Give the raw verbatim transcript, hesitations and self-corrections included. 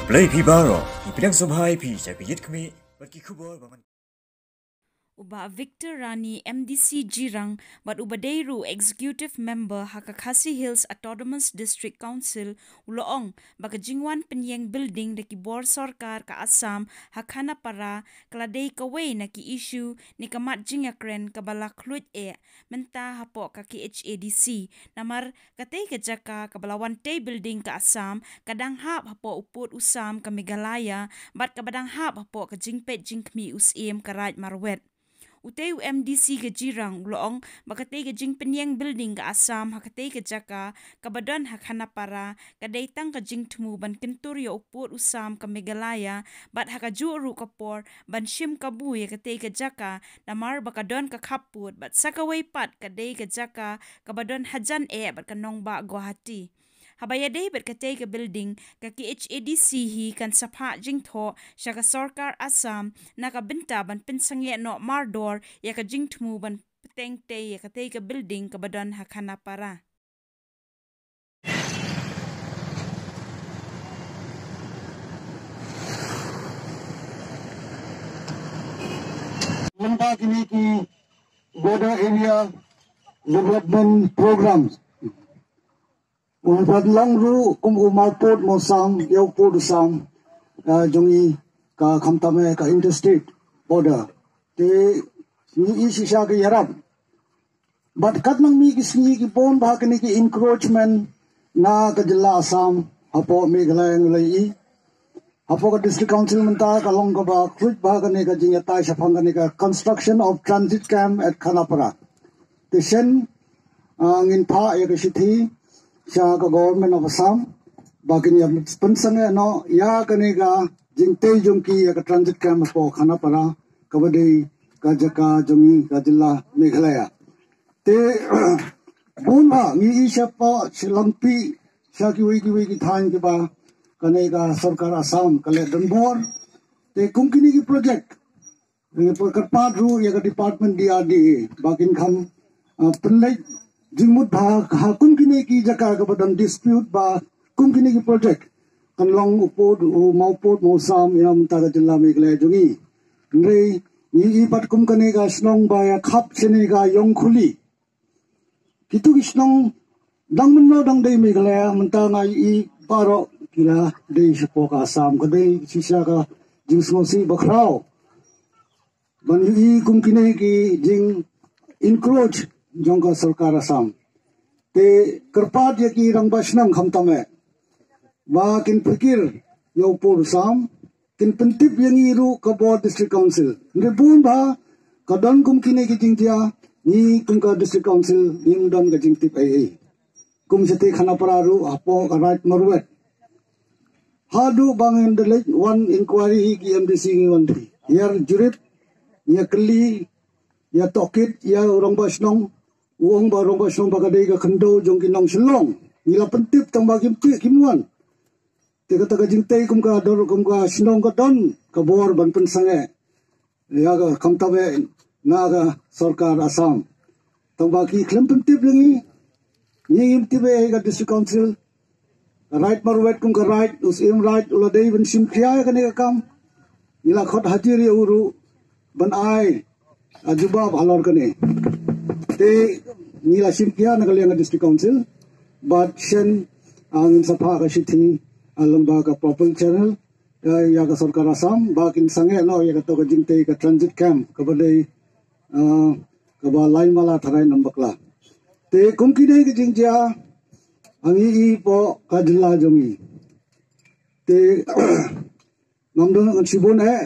Khublei phi baroh, ngi pdiang sngewbha ïa phi sha ka Ïit Khmih bad ki khubor ba man. U Bah Victor Rani, M D C Jirang bad uba dei ruh Executive Member ha ka Khasi Hills Autonomous District Council, u la ong ba ka jingwan pynïeng building da ki bor sorkar ka Assam ha Khanapara ka la dei kawei na ki issue ne ka mat jingïakren kaba la khluit eh mynta hapoh ka K H A D C. Namar katei ka jaka kaba la wan tei building ka Assam ka dang hap hapoh u pud u sam ka Meghalaya bad kaba dang hap hapoh ka jingpeit jingkhmih u Syiem ka Raid Marwet. Utei u M D C ka Jirang u la ong ba katei ka jingpynïeng building ka Assam ha katei ka jaka kaba don ha Khanapara ka dei tang ka jingthmu ban kyntur ïa u pud u sam ka Meghalaya bad ha kajuh ruh ka por ban shim kabu ïa katei ka jaka namar ba ka don ka khappud bad sa kawei pat ka dei ka jaka kaba don hajan eh bad ka nongbah Guwahati. Haba ïadei bad katei ka building, ka K H A D C hi kan sa phah jingthoh sha ka sorkar Assam na ka bynta ban pynsangeh noh mardor ïa ka jingthmu ban pteng tei ïa katei ka building kaba don ha Khanapara. Mynta kine ki border area development programs. U Badlang ruh kum u mawpud mawsam, ïa u pud u sam, eh, jong i ka khamtam eh ka interstate border. Te ngi i shisha ka ïarap. Bad katnang mi ki sngi ki bun bha kine ki encroachment na ka jylla Assam hapoh Meghalaya ngi la i. Hapoh ka District Council mynta ka long kaba khluit bha kane ka jingïatai shaphang kane ka construction of transit camp at Khanapara. Te shen, ah, ngin phah ïa ka shithi sha ka Government of Assam ba kin ïa pynsangeh noh ïa kane ka jingtei jong ki ïa ka transit camp hapoh Khanapara kaba dei ka jaka jong ngi ka jylla Meghalaya. Te bun bha ngi i shapoh Shillong pi sha kiwei kiwei ki thaiñ kiba kane ka sorkar Assam ka leh donbor. Te kum kine ki project, eh, kyrpad ruh ïa ka department D R D A ba kin kham, ah, pynleit jingmut bha ha kum kine ki jaka kaba don dispute ba kum kine ki project kan long u pud u mawpud mawsam ïa mynta ka jylla Meghalaya jong ngi. Hynrei ngi i pat kum kane ka shnong ba ïa khap shane ka Ïongkhuli. Kitu ki shnong dang mynno dang dei Meghalaya mynta nga i baroh ki la dei shapoh ka Assam ka dei shisha ka jingsngewsih bakhraw. Ban i kum kine ki jing encroach jong ka sorkar Assam. Te kyrpad ïa ki rangbah shnong khamtam eh ba kin pyrkhat ïa u pud u sam kin pyntip ïa ngi ruh ka bor District Council. Hynrei bun bha ka don kum kine ki jingjia ngi kum ka District Council ngim don ka jingtip ei ei. Kum shatei Khanapara ruh hapoh ka Raid Marwet. Haduh ba ngin da leit wan inquiry hi ki M D C ngi wan hi. Ïa jurip, ïa kylli, ïa tohkit, ïa u rangbah shnong, u ong ba u rangbah shnong ba ka dei ka khyndew jong ki nong Shillong. Ngi la pyntip tang ba kim tip kim wan. Te kata ka jingtei kum ka dor kum ka shnong ka don ka bor ban pynsangeh ïa ka khamtam eh na ka sorkar Assam. Tang ba ki khlem pyntip ïa ngi, ngi ngim tip eh ka District Council. Raid Marwet kum ka raid, u Syiem raid u la dei ban shim khia ïa kane ka kam. Ngi la khot hajir ïa u ruh ban ai a jubab halor kane. Te ngi la shim khia na ka liang ka District Council bad shen, ah, ngin sa phah ka shithi, ah, lyngba ka proper channel, ah, ïa ka sorkar Assam ba kin sangeh noh ïa kato ka jingtei ka transit camp kaba dei, ah, kaba lai mala tharai nam bakla. Te kum kine ki jingjia ngi i hapoh ka jylla jong ngi. Te ngam don ngan shibun eh